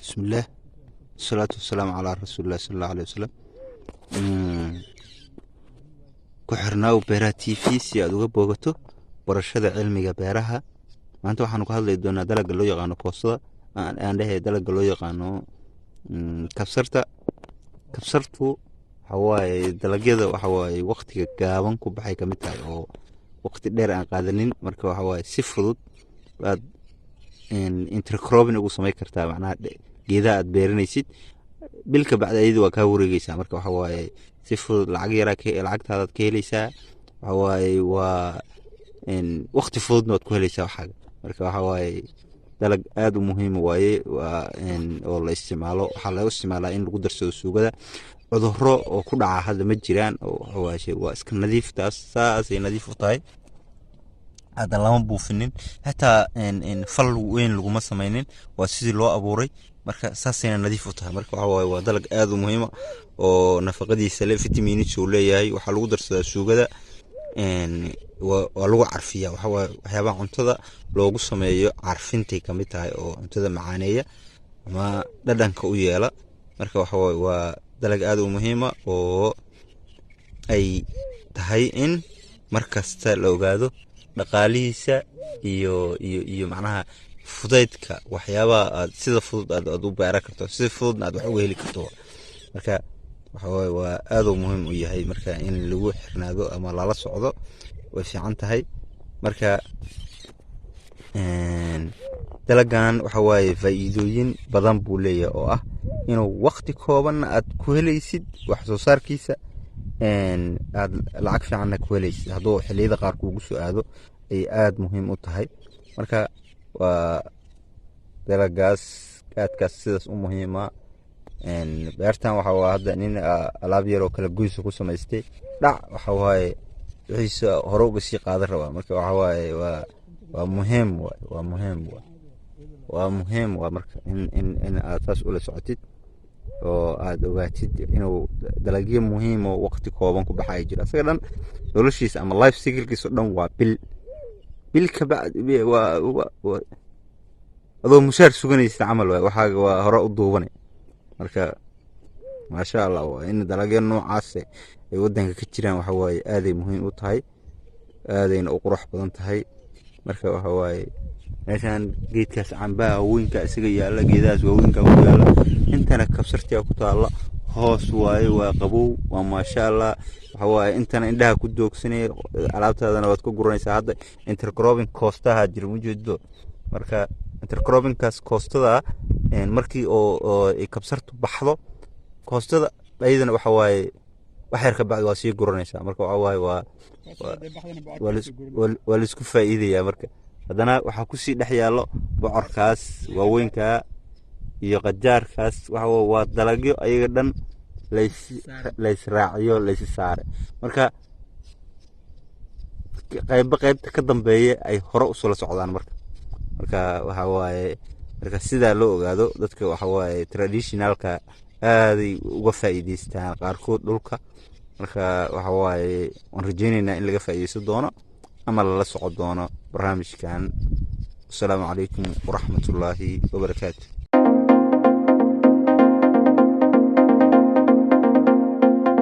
Bismillaah, wasalaatu wasalaamu calaa rasuulillahi sala allahu aleyhi wasalam. Ku xirnaaw Beeraha TV si aad uga boogato barashada cilmiga beeraha. Maanta waxaanu ka hadli doonaa dalagga loo yaqaano koostada, aan dhehe dalagga loo yaqaano kabsarta. Kabsartu waxa waaye dalagyada waxa waaye waqtiga gaaban ku baxay kamid tahay oo waqti dheer aan qaadanin. Marka waxa waaye si fudud baad intercropping ugu samayn kartaa, macnaha geedaha aad beeranaysid bil ka bacdi ayadu waa kaa wareegeysaa. Marka waxa waaye si fudud lacag yaraa lacagtaadaad ka heleysaa. Waxa waaye waa waqti fududna waad ku heleysaa waxaaga. Marka waxa waaye dalag aad u muhiim waaye, waa oo la isticmaalo. Waxaa laga isticmaalaa in lagu darsado suugada. Cudurro oo ku dhaca hadda ma jiraan, oo waxa waaye waa iska nadiif, taas saasay nadiif u tahay. Hadda lama buufinin, xitaa fal weyn laguma sameynin, waa sidii loo abuuray. Marka saasayna nadiif u tahay. Marka waxa waaye waa dalag aad u muhiima oo nafaqadiisa le, vitamins uu leeyahay. Waxaa lagu darsadaa suugada, waa lagu carfiya. Waxa waaye waxyaabaha cuntada loogu sameeyo carfintay kamid tahay oo cuntada macaaneeya ama dhadhanka u yeela. Marka waxa waaye waa dalag aad u muhiima oo ay tahay in mar kasta la ogaado dhaqaalihiisa iyo macnaha fudaydka waxyaabaha aad sida fudud aad u beeran karto, sida fududna aad wax uga heli karto. Marka waxa waaye waa aad uu muhiim u yahay. Marka in lagu xirnaado ama lala socdo way fiican tahay. Marka dalagan waxa waaye faa'iidooyin badan buu leeyahay oo ah inuu waqti koobanna aad ku helaysid wax soo saarkiisa, aad lacag fiicanna ku helaysid hadduu xilliyada qaar kuugu soo aado, ay aada muhiim u tahay. Marka waa dalagaas aadkaas sidaas u muhiima. Beertan waxa waa hadda nin alaab yar oo kala goysa ku samaystay dhac, waxa waaye wixiisa hore uga sii qaadan rabaa. Marka waxa waaye waa muhiim waay, waa muhiim waay, waa muhiim waa. Marka in aad saas ula socotid oo aad ogaatid inuu dalagyo muhiim oo waqti kooban ku baxaya jiro. Asaga dhan noloshiisa ama life cyclekiisa o dhan waa bil. Bil ka bacdi waa adoo mushaar suganaysid camal waay, waxaaga waa hore u duubanay. Marka maasha Allah, waa in dalagyo noocaas ay wadanka ka jiraan. Waxa waaye aaday muhiim u tahay, aadayna u qurux badan tahay. Marka waxa waaye meeshan geedkaas cambaha weynka isaga yaalla, geedahaas waaweynka ku yaalla, intana kabsartiya ku taalla. Hoos waaye, waa qabow, waa maasha Allah. Waxa waaye intana indhaha ku doogsanay, alaabtaadana waad ku guranaysaa. Hadda intercropping koostaha jira, mujeedo. Marka intercroppingkaas koostada markii oo ay kabsartu baxdo, koostada ayadana waxa waaye wax yar ka bacdi waa sii guranaysaa. Marka waxa waaye waa laisku faa'iidayaa. Marka haddana waxaa kusii dhex yaallo bocorkaas waaweynkaa iyo qajaarkaas. Waxa waa dalagyo ayaga dhan lays laysraaciyo, laysi saare. Marka qaybba qaybta ka dambeeya ay hore usula socdaan. Marka waxa waaye marka sidaa loo ogaado, dadka waxa waaye traditionalka aaday uga faa'iideystaan qaarkood dhulka. Marka waxa waaye waan rajeyneynaa in laga faa'iideysan doono ama lala socon doono barnaamijkan. Wasalaamu calaykum waraxmatullaahi wabarakaatu.